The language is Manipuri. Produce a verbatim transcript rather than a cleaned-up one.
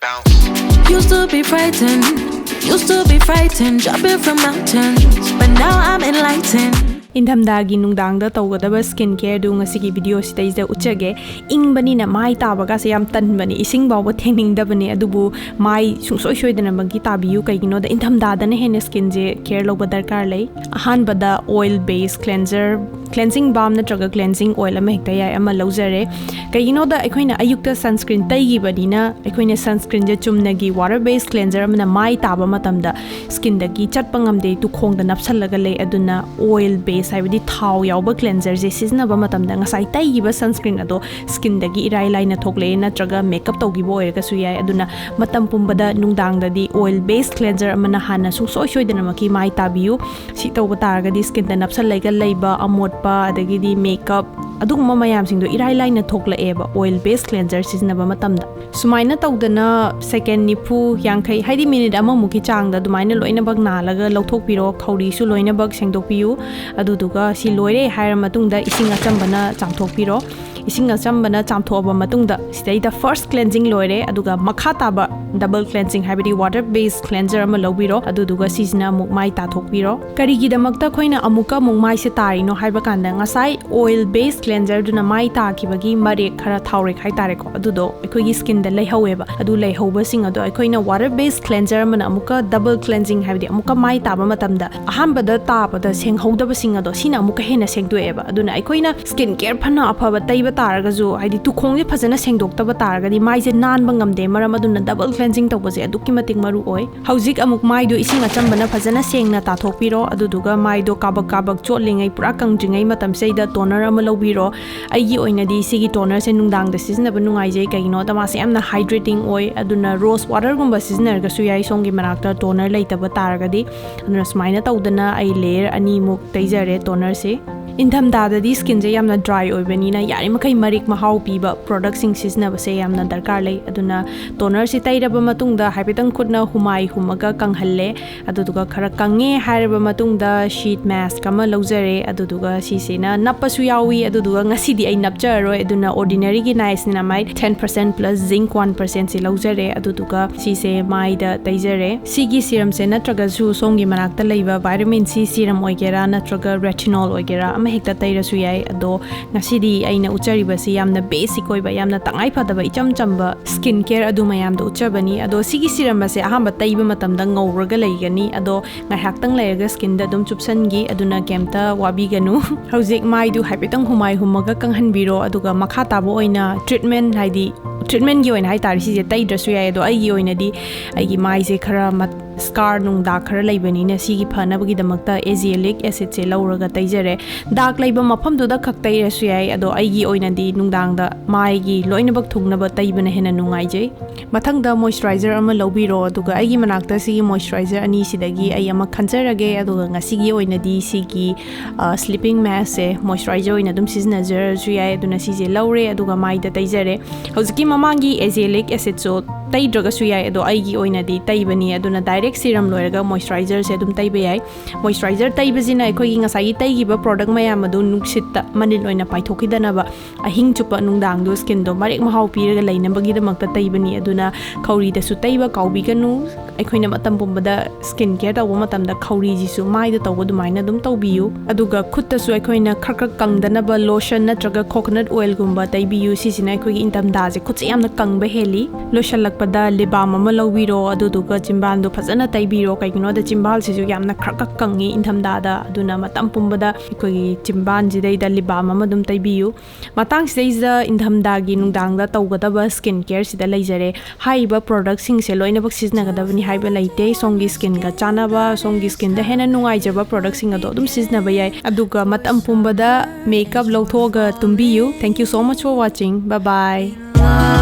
Bounce. Used to be frightened, used to be frightened, jumping from mountains, but now I'm enlightened. ꯏꯪꯊꯝꯊꯥꯒꯤ ꯅꯨꯡꯗꯥꯡꯗ ꯇꯧꯒꯗꯕ ꯁ꯭ꯀꯤꯟ ꯀꯦꯌꯔꯗꯨ ꯉꯁꯤꯒꯤ ꯚꯤꯗꯤꯑꯣꯁꯤꯗꯩꯁꯤꯗ ꯎꯠꯆꯒꯦ꯫ ꯏꯪꯕꯅꯤꯅ ꯃꯥꯏ ꯇꯥꯕꯒꯁꯦ ꯌꯥꯝ ꯇꯟꯕꯅꯦ, ꯏꯁꯤꯡ ꯐꯥꯎꯕ ꯊꯦꯡꯅꯤꯡꯗꯕꯅꯦ꯫ ꯑꯗꯨꯕꯨ ꯃꯥꯏ ꯁꯨꯡꯁꯣꯏ ꯁꯣꯏꯗꯅꯃꯛꯀꯤ ꯇꯥꯕꯤꯌꯨ꯫ ꯀꯩꯒꯤꯅꯣꯗ ꯏꯪꯊꯝꯊꯥꯗꯅ ꯍꯦꯟꯅ ꯁ꯭ꯀꯤꯟꯁꯦ ꯀꯦꯌꯔ ꯂꯧꯕ ꯗꯔꯀꯥꯔ ꯂꯩ꯫ ꯑꯍꯥꯟꯕꯗ ꯑꯣꯏꯜ ꯕꯦꯁ ꯀ꯭ꯂꯦꯟꯖꯔ, ꯀ꯭ꯂꯦꯟꯖꯤꯡ ꯕꯥꯝ ꯅꯠꯇ꯭ꯔꯒ ꯀ꯭ꯂꯦꯟꯖꯤꯡ ꯑꯣꯏꯜ ꯑꯃ ꯍꯦꯛꯇ ꯌꯥꯏ, ꯑꯃ ꯂꯧꯖꯔꯦ꯫ ꯀꯩꯒꯤꯅꯣꯗ ꯑꯩꯈꯣꯏꯅ ꯑꯌꯨꯛꯇ ꯁꯟꯁꯀ꯭ꯔꯤꯟ ꯇꯩꯈꯤꯕꯅꯤꯅ ꯑꯩꯈꯣꯏꯅ ꯁꯟꯁꯀ꯭ꯔꯤꯟꯁꯦ ꯆꯨꯝꯅꯒꯤ ꯋꯥꯇꯔ ꯕꯦꯁ ꯀ꯭ꯂꯦꯟꯖꯔ ꯑꯃꯅ ꯃꯥꯏ ꯇꯥꯕ ꯃꯇꯝꯗ ꯁ꯭ꯀꯤꯟꯗꯒꯤ ꯆꯠꯄ ꯉꯝꯗꯦ, ꯇꯨꯈꯣꯡꯗ ꯅꯞꯁꯜꯂꯒ ꯂꯩ꯫ ꯑꯗꯨꯅ ꯑꯣꯏꯜ ꯕꯦꯁ ꯍꯥꯏꯕꯗꯤ ꯊꯥꯎ ꯌꯥꯎꯕ ꯀ꯭ꯂꯦꯟꯖꯔꯁꯦ ꯁꯤꯖꯤꯟꯅꯕ ꯃꯇꯝꯗ ꯉꯁꯥꯏ ꯇꯩꯈꯤꯕ ꯁꯟꯁꯀ꯭ꯔꯤꯟ ꯑꯗꯣ ꯁ꯭ꯀꯤꯟꯗꯒꯤ ꯏꯔꯥꯏ ꯂꯥꯏꯅ ꯊꯣꯛꯂꯛꯑꯦ, ꯅꯠꯇ꯭ꯔꯒ ꯃꯦꯀꯞ ꯇꯧꯈꯤꯕ ꯑꯣꯏꯔꯒꯁꯨ ꯌꯥꯏ꯫ ꯑꯗꯨꯅ ꯃꯇꯝ ꯄꯨꯝꯕꯗ ꯅꯨꯡꯗꯥꯡꯗꯗꯤ ꯑꯣꯏꯜ ꯕꯦꯁ ꯀ꯭ꯂꯦꯟꯖꯔ ꯑꯃꯅ ꯍꯥꯟꯅ ꯁꯨꯡꯁꯣꯏ ꯁꯣꯏꯗꯅꯃꯛꯀꯤ ꯃꯥꯏ ꯇꯥꯕꯤꯌꯨ꯫ ꯁꯤ ꯇꯧꯕ ꯇꯥꯔꯒꯗꯤ ꯁ꯭ꯀꯤꯟꯗ ꯅꯞꯁꯜꯂꯒ ꯂꯩꯕ ꯑꯃꯣꯠꯄ, ꯑꯗꯒꯤꯗꯤ ꯃꯦꯀꯞ, ꯑꯗꯨꯒꯨꯝꯕ ꯃꯌꯥꯝꯁꯤꯡꯗꯣ ꯏꯔꯥꯏ ꯂꯥꯏꯅ ꯊꯣꯛꯂꯛꯑꯦꯕ ꯑꯣꯏꯜ ꯕꯦꯁ ꯀ꯭ꯂꯦꯟꯖꯔ ꯁꯤꯖꯤꯟꯅꯕ ꯃꯇꯝꯗ꯫ ꯁꯨꯃꯥꯏꯅ ꯇꯧꯗꯅ ꯁꯦꯀꯦꯟ ꯅꯤꯐꯨ, ꯌꯥꯡꯈꯩ, ꯍꯥꯏꯗꯤ ꯃꯤꯅꯤꯠ ꯑꯃꯃꯨꯛꯀꯤ ꯆꯥꯡꯗ ꯑꯗꯨꯃꯥꯏꯅ ꯂꯣꯏꯅꯃꯛ ꯅꯥꯜꯂꯒ ꯂꯧꯊꯣꯛꯄꯤꯔꯣ꯫ ꯈꯧꯔꯤꯁꯨ ꯂꯣꯏꯅꯃꯛ ꯁꯦꯡꯗꯣꯛꯄꯤꯌꯨ꯫ ꯑꯗꯨꯗꯨꯒ ꯁꯤ ꯂꯣꯏꯔꯦ ꯍꯥꯏꯔ ꯃꯇꯨꯡꯗ ꯏꯁꯤꯡ ꯑꯆꯝꯕꯅ ꯆꯥꯝꯊꯣꯛꯄꯤꯔꯣ꯫ ꯏꯁꯤꯡ ꯑꯆꯝꯕꯅ ꯆꯥꯝꯊꯣꯛꯑꯕ ꯃꯇꯨꯡꯗ ꯁꯤꯗꯩꯗ ꯐꯥꯔꯁ ꯀ꯭ꯂꯦꯟꯖꯤꯡ ꯂꯣꯏꯔꯦ, ꯑꯗꯨꯒ ꯃꯈꯥ ꯇꯥꯕ ꯗꯕꯜ ꯀ꯭ꯂꯦꯟꯖꯤꯡ, ꯍꯥꯏꯕꯗꯤ ꯋꯥꯇꯔ ꯕꯦꯁ ꯀ꯭ꯂꯦꯟꯖꯔ ꯑꯃ ꯂꯧꯕꯤꯔꯣ꯫ ꯑꯗꯨꯗꯨꯒ ꯁꯤꯁꯤꯅ ꯑꯃꯨꯛ ꯃꯥꯏ ꯇꯥꯊꯣꯛꯄꯤꯔꯣ꯫ ꯀꯔꯤꯒꯤꯗꯃꯛꯇ ꯑꯩꯈꯣꯏꯅ ꯑꯃꯨꯛꯀ ꯑꯃꯨꯛ ꯃꯥꯏꯁꯦ ꯇꯥꯔꯤꯅꯣ ꯍꯥꯏꯕ ꯀꯥꯟꯗ, ꯉꯁꯥꯏ ꯑꯣꯏꯜ ꯕꯦꯁ ꯀ꯭ꯂꯦꯟꯖꯔꯗꯨꯅ ꯃꯥꯏ ꯇꯥꯈꯤꯕꯒꯤ ꯃꯔꯦꯛ ꯈꯔ, ꯊꯥꯎꯔꯦꯛ ꯍꯥꯏꯇꯥꯔꯦꯀꯣ, ꯑꯗꯨꯗꯣ ꯑꯩꯈꯣꯏꯒꯤ ꯁ꯭ꯀꯤꯟꯗ ꯂꯩꯍꯧꯋꯦꯕ꯫ ꯑꯗꯨ ꯂꯩꯍꯧꯕꯁꯤꯡ ꯑꯗꯣ ꯑꯩꯈꯣꯏꯅ ꯋꯥꯇꯔ ꯕꯦꯁ ꯀ꯭ꯂꯦꯟꯖꯔ ꯑꯃꯅ ꯑꯃꯨꯛꯀ ꯗꯕꯜ ꯀ꯭ꯂꯦꯟꯖꯤꯡ, ꯍꯥꯏꯕꯗꯤ ꯑꯃꯨꯛꯀ ꯃꯥꯏ ꯇꯥꯕ ꯃꯇꯝꯗ ꯑꯍꯥꯟꯕꯗ ꯇꯥꯕꯗ ꯁꯦꯡꯍꯧꯗꯕꯁꯤꯡ ꯑꯗꯣ ꯁꯤꯅ ꯑꯃꯨꯛꯀ ꯍꯦꯟꯅ ꯁꯦꯡꯗꯣꯛꯑꯦꯕ꯫ ꯑꯗꯨꯅ ꯑꯩꯈꯣꯏꯅ ꯁ꯭ꯀꯤꯟ ꯀꯦꯌꯔ ꯐꯅ ꯑꯐꯕ ꯇꯩꯕ ꯇꯥꯔꯒꯁꯨ, ꯍꯥꯏꯗꯤ ꯇꯨꯈꯣꯡꯁꯦ ꯐꯖꯅ ꯁꯦꯡꯗꯣꯛꯇꯕ ꯇꯥꯔꯒꯗꯤ ꯃꯥꯏꯁꯦ ꯅꯥꯟꯕ ꯉꯝꯗꯦ꯫ ꯃꯔꯝ ꯑꯗꯨꯅ ꯗꯕꯜ ꯀ꯭ꯂꯦꯟꯖꯤꯡ ꯇꯧꯕꯁꯦ ꯑꯗꯨꯛꯀꯤ ꯃꯇꯤꯛ ꯃꯔꯨ ꯑꯣꯏ꯫ ꯍꯧꯖꯤꯛ ꯑꯃꯨꯛ ꯃꯥꯏꯗꯣ ꯏꯁꯤꯡ ꯑꯆꯝꯕꯅ ꯐꯖꯅ ꯁꯦꯡꯅ ꯇꯥꯊꯣꯛꯄꯤꯔꯣ꯫ ꯑꯗꯨꯗꯨꯒ ꯃꯥꯏꯗꯣ ꯀꯥꯕꯛ ꯀꯥꯕꯛ ꯆꯣꯠꯂꯤꯉꯩ, ꯄꯨꯔꯥ ꯀꯪꯗ꯭ꯔꯤꯉꯩ ꯃꯇꯝꯁꯤꯗꯩꯗ ꯇꯣꯅꯔ ꯑꯃ ꯂꯧꯕꯤꯔꯣ꯫ ꯑꯩꯒꯤ ꯑꯣꯏꯅꯗꯤ ꯁꯤꯒꯤ ꯇꯣꯅꯔꯁꯦ ꯅꯨꯡꯗꯥꯡꯗ ꯁꯤꯖꯤꯟꯅꯕ ꯅꯨꯡꯉꯥꯏꯖꯩ, ꯀꯩꯒꯤꯅꯣꯗ ꯃꯥꯁꯦ ꯌꯥꯝꯅ ꯍꯥꯏꯗ꯭ꯔꯦꯇꯤꯡ ꯑꯣꯏ꯫ ꯑꯗꯨꯅ ꯔꯣꯁ ꯋꯥꯇꯔꯒꯨꯝꯕ ꯁꯤꯖꯤꯟꯅꯔꯒꯁꯨ ꯌꯥꯏ, ꯁꯣꯝꯒꯤ ꯃꯅꯥꯛꯇ ꯇꯣꯅꯔ ꯂꯩꯇꯕ ꯇꯥꯔꯒꯗꯤ꯫ ꯑꯗꯨꯅ ꯁꯨꯃꯥꯏꯅ ꯇꯧꯗꯅ ꯑꯩ ꯂꯦꯌꯔ ꯑꯅꯤꯃꯨꯛ ꯇꯩꯖꯔꯦ ꯇꯣꯅꯔꯁꯦ꯫ ꯏꯪꯊꯝꯊꯥꯗꯗꯤ ꯁ꯭ꯀꯤꯟꯁꯦ ꯌꯥꯝꯅ ꯗ꯭ꯔꯥꯏ ꯑꯣꯏꯕꯅꯤꯅ ꯌꯥꯔꯤꯃꯈꯩ ꯃꯔꯤꯛ ꯃꯍꯥꯎ ꯄꯤꯕ ꯄ꯭ꯔꯣꯗꯛꯁꯤꯡ ꯁꯤꯖꯤꯟꯅꯕꯁꯦ ꯌꯥꯝꯅ ꯗꯔꯀꯥꯔ ꯂꯩ꯫ ꯑꯗꯨꯅ ꯇꯣꯅꯔꯁꯤ ꯇꯩꯔꯕ ꯃꯇꯨꯡꯗ ꯍꯥꯏꯐꯦꯠꯇꯪ ꯈꯨꯠꯅ ꯍꯨꯃꯥꯏ ꯍꯨꯝꯃꯒ ꯀꯪꯍꯜꯂꯦ꯫ ꯑꯗꯨꯗꯨꯒ ꯈꯔ ꯀꯪꯉꯦ ꯍꯥꯏꯔꯕ ꯃꯇꯨꯡꯗ ꯁꯤꯠ ꯃꯥꯁꯛ ꯑꯃ ꯂꯧꯖꯔꯦ꯫ ꯑꯗꯨꯗꯨꯒ ꯁꯤꯁꯤꯅ ꯅꯞꯄꯁꯨ ꯌꯥꯎꯏ꯫ ꯑꯗꯨꯗꯨꯒ ꯉꯁꯤꯗꯤ ꯑꯩ ꯅꯞꯆꯔꯔꯣꯏ꯫ ꯑꯗꯨꯅ ꯑꯣꯔꯗꯤꯅꯔꯤꯒꯤ ꯅꯥꯏꯁꯅꯤꯅ ꯃꯥꯏ ten percent plus zinc one percent ꯁꯤ ꯂꯧꯖꯔꯦ꯫ ꯑꯗꯨꯗꯨꯒ ꯁꯤꯁꯦ ꯃꯥꯏꯗ ꯇꯩꯖꯔꯦ꯫ ꯁꯤꯒꯤ ꯁꯤꯔꯝꯁꯦ ꯅꯠꯇ꯭ꯔꯒꯁꯨ ꯁꯣꯝꯒꯤ ꯃꯅꯥꯛꯇ ꯂꯩꯕ ꯚꯥꯏꯇꯥꯃꯤꯟ ꯁꯤ ꯁꯤꯔꯝ ꯑꯣꯏꯒꯦꯔꯥ ꯅꯠꯇ꯭ꯔꯒ ꯔꯦꯇꯤꯅꯣꯜ ꯑꯣꯏꯒꯦꯔꯥ ꯑꯃ ꯍꯦꯛꯇ ꯇꯩꯔꯁꯨ ꯌꯥꯏ꯫ ꯑꯗꯣ ꯉꯁꯤꯗꯤ ꯑꯩꯅ ꯎꯠꯆꯔꯤꯕꯁꯤ ꯌꯥꯝꯅ ꯕꯦꯁꯤꯛ ꯑꯣꯏꯕ, ꯌꯥꯝꯅ ꯇꯉꯥꯏ ꯐꯗꯕ ꯏꯆꯝ ꯆꯝꯕ ꯁ꯭ꯀꯤꯟ ꯀꯦꯌꯔ ꯑꯗꯨ ꯃꯌꯥꯝꯗꯣ ꯎꯠꯆꯕꯅꯤ꯫ ꯑꯗꯣ ꯁꯤꯒꯤ ꯁꯤꯔꯝ ꯑꯁꯦ ꯑꯍꯥꯟꯕ ꯇꯩꯕ ꯃꯇꯝꯗ ꯉꯧꯔꯒ ꯂꯩꯒꯅꯤ꯫ ꯑꯗꯣ ꯉꯥꯏꯍꯥꯛꯇꯪ ꯂꯩꯔꯒ ꯁ꯭ꯀꯤꯟꯗ ꯑꯗꯨꯝ ꯆꯨꯞꯁꯟꯈꯤ꯫ ꯑꯗꯨꯅ ꯀꯩꯝꯇ ꯋꯥꯕꯤꯒꯅꯨ꯫ ꯍꯧꯖꯤꯛ ꯃꯥꯏꯗꯨ ꯍꯥꯏꯐꯦꯠꯇꯪ ꯍꯨꯃꯥꯏ ꯍꯨꯝꯃꯒ ꯀꯪꯍꯟꯕꯤꯔꯣ꯫ ꯑꯗꯨꯒ ꯃꯈꯥ ꯇꯥꯕ ꯑꯣꯏꯅ ꯇ꯭ꯔꯤꯠꯃꯦꯟ, ꯍꯥꯏꯗꯤ ꯇ꯭ꯔꯤꯠꯃꯦꯟꯒꯤ ꯑꯣꯏꯅ ꯍꯥꯏꯇꯥꯔꯦ, ꯁꯤꯁꯦ ꯇꯩꯗ꯭ꯔꯁꯨ ꯌꯥꯏ꯫ ꯑꯗꯣ ꯑꯩꯒꯤ ꯑꯣꯏꯅꯗꯤ ꯑꯩꯒꯤ ꯃꯥꯏꯁꯦ ꯈꯔ ꯃꯠ-, ꯁ꯭ꯀꯥꯔ ꯅꯨꯡ ꯗꯥꯛ ꯈꯔ ꯂꯩꯕꯅꯤꯅ ꯁꯤꯒꯤ ꯐꯅꯕꯒꯤꯗꯃꯛꯇ ꯑꯦꯖꯦꯂꯤꯛ ꯑꯦꯁꯤꯠꯁꯦ ꯂꯧꯔꯒ ꯇꯩꯖꯔꯦ꯫ ꯗꯥꯛ ꯂꯩꯕ ꯃꯐꯝꯗꯨꯗ ꯈꯛ ꯇꯩꯔꯁꯨ ꯌꯥꯏ꯫ ꯑꯗꯣ ꯑꯩꯒꯤ ꯑꯣꯏꯅꯗꯤ ꯅꯨꯡꯗꯥꯡꯗ ꯃꯥꯏꯒꯤ ꯂꯣꯏꯅꯃꯛ ꯊꯨꯡꯅꯕ ꯇꯩꯕꯅ ꯍꯦꯟꯅ ꯅꯨꯡꯉꯥꯏꯖꯩ꯫ ꯃꯊꯪꯗ ꯃꯣꯏꯆꯔꯥꯏꯖꯔ ꯑꯃ ꯂꯧꯕꯤꯔꯣ꯫ ꯑꯗꯨꯒ ꯑꯩꯒꯤ ꯃꯅꯥꯛꯇ ꯁꯤꯒꯤ ꯃꯣꯏꯆꯔꯥꯏꯖꯔ ꯑꯅꯤꯁꯤꯗꯒꯤ ꯑꯩ ꯑꯃ ꯈꯟꯖꯔꯒꯦ꯫ ꯑꯗꯨꯒ ꯉꯁꯤꯒꯤ ꯑꯣꯏꯅꯗꯤ ꯁꯤꯒꯤ ꯁ꯭ꯂꯤꯄꯤꯡ ꯃꯥꯁꯛꯁꯦ ꯃꯣꯏꯆꯔꯥꯏꯖꯔ ꯑꯣꯏꯅ ꯑꯗꯨꯝ ꯁꯤꯖꯤꯟꯅꯖꯔꯁꯨ ꯌꯥꯏ꯫ ꯑꯗꯨꯅ ꯁꯤꯁꯦ ꯂꯧꯔꯦ ꯑꯗꯨꯒ ꯃꯥꯏꯗ ꯇꯩꯖꯔꯦ꯫ ꯍꯧꯖꯤꯛꯀꯤ ꯃꯃꯥꯡꯒꯤ ꯑꯦꯖꯦꯂꯤꯛ ꯑꯦꯁꯤꯠꯁꯨ ꯇꯩꯗ꯭ꯔꯒꯁꯨ ꯌꯥꯏ꯫ ꯑꯗꯣ ꯑꯩꯒꯤ ꯑꯣꯏꯅꯗꯤ ꯇꯩꯕꯅꯤ꯫ ꯑꯗꯨꯅ ꯗꯥꯏꯔꯦꯛ ꯁꯤꯔꯝ ꯂꯣꯏꯔꯒ ꯃꯣꯏꯆꯔꯥꯏꯖꯔꯁꯦ ꯑꯗꯨꯝ ꯇꯩꯕ ꯌꯥꯏ꯫ ꯃꯣꯏꯆꯔꯥꯏꯖꯔ ꯇꯩꯕꯁꯤꯅ ꯑꯩꯈꯣꯏꯒꯤ ꯉꯁꯥꯏꯒꯤ ꯇꯩꯈꯤꯕ ꯄ꯭ꯔꯣꯗꯛ ꯃꯌꯥꯝ ꯑꯗꯨ ꯅꯨꯡꯁꯤꯠꯇ ꯃꯅꯤꯜ ꯑꯣꯏꯅ ꯄꯥꯏꯊꯣꯛꯈꯤꯗꯅꯕ ꯑꯍꯤꯡ ꯆꯨꯞꯄ ꯅꯨꯡꯗꯥꯡꯗꯣ ꯁ꯭ꯀꯤꯟꯗꯣ ꯃꯔꯦꯛ ꯃꯍꯥꯎ ꯄꯤꯔꯒ ꯂꯩꯅꯕꯒꯤꯗꯃꯛꯇ ꯇꯩꯕꯅꯤ꯫ ꯑꯗꯨꯅ ꯈꯧꯔꯤꯗꯁꯨ ꯇꯩꯕ ꯀꯥꯎꯕꯤꯒꯅꯨ꯫ ꯑꯩꯈꯣꯏꯅ ꯃꯇꯝ ꯄꯨꯝꯕꯗ ꯁ꯭ꯀꯤꯟ ꯀꯦꯌꯔ ꯇꯧꯕ ꯃꯇꯝꯗ ꯈꯧꯔꯤꯁꯤꯁꯨ ꯃꯥꯏꯗ ꯇꯧꯕ ꯑꯗꯨꯃꯥꯏꯅ ꯑꯗꯨꯝ ꯇꯧꯕꯤꯌꯨ꯫ ꯑꯗꯨꯒ ꯈꯨꯠꯇꯁꯨ ꯑꯩꯈꯣꯏꯅ ꯈꯔ ꯈꯔ ꯀꯪꯗꯅꯕ ꯂꯣꯁꯟ ꯅꯠꯇ꯭ꯔꯒ ꯀꯣꯀꯣꯅꯠ ꯑꯣꯏꯜꯒꯨꯝꯕ ꯇꯩꯕꯤꯌꯨ꯫ ꯁꯤꯁꯤꯅ ꯑꯩꯈꯣꯏꯒꯤ ꯏꯪꯊꯝꯊꯥꯁꯦ ꯈꯨꯠꯁꯦ ꯌꯥꯝꯅ ꯀꯪꯕ ꯍꯦꯜꯂꯤ꯫ ꯂꯣꯏꯁꯤꯜꯂꯛꯄꯗ ꯂꯤꯞ ꯕꯥꯝ ꯑꯃ ꯂꯧꯕꯤꯔꯣ, ꯑꯗꯨꯗꯨꯒ ꯆꯤꯝꯕꯥꯜꯗꯣ ꯐꯖꯅ ꯇꯩꯕꯤꯔꯣ꯫ ꯀꯩꯒꯤꯅꯣꯗ ꯆꯤꯝꯕꯥꯜꯁꯤꯁꯨ ꯌꯥꯝꯅ ꯈꯔ ꯈꯔ ꯀꯪꯉꯤ ꯏꯪꯊꯝꯊꯥꯗ꯫ ꯑꯗꯨꯅ ꯃꯇꯝ ꯄꯨꯝꯕꯗ ꯑꯩꯈꯣꯏꯒꯤ ꯆꯤꯝꯕꯥꯜꯁꯤꯗꯩꯗ ꯂꯤꯞ ꯕꯥꯝ ꯑꯃ ꯑꯗꯨꯝ ꯇꯩꯕꯤꯌꯨ꯫ ꯃꯇꯥꯡꯁꯤꯗꯩꯁꯤꯗ ꯏꯪꯊꯝꯊꯥꯒꯤ ꯅꯨꯡꯗꯥꯡꯗ ꯇꯧꯒꯗꯕ ꯁ꯭ꯀꯤꯟ ꯀꯦꯌꯔꯁꯤꯗ ꯂꯩꯖꯔꯦ꯫ ꯍꯥꯏꯔꯤꯕ ꯄ꯭ꯔꯣꯗꯛꯁꯤꯡꯁꯦ ꯂꯣꯏꯅꯃꯛ ꯁꯤꯖꯤꯟꯅꯒꯗꯕꯅꯤ ꯍꯥꯏꯕ ꯂꯩꯇꯦ꯫ ꯁꯣꯝꯒꯤ ꯁ꯭ꯀꯤꯟꯒ ꯆꯥꯟꯅꯕ, ꯁꯣꯝꯒꯤ ꯁ꯭ꯀꯤꯟꯗ ꯍꯦꯟꯅ ꯅꯨꯡꯉꯥꯏꯖꯕ ꯄ꯭ꯔꯣꯗꯛꯁꯤꯡ ꯑꯗꯣ ꯑꯗꯨꯝ ꯁꯤꯖꯤꯟꯅꯕ ꯌꯥꯏ꯫ ꯑꯗꯨꯒ ꯃꯇꯝ ꯄꯨꯝꯕꯗ ꯃꯦꯀꯞ ꯂꯧꯊꯣꯛꯑꯒ ꯇꯨꯝꯕꯤꯌꯨ꯫ Thank you so much for watching. Bye bye.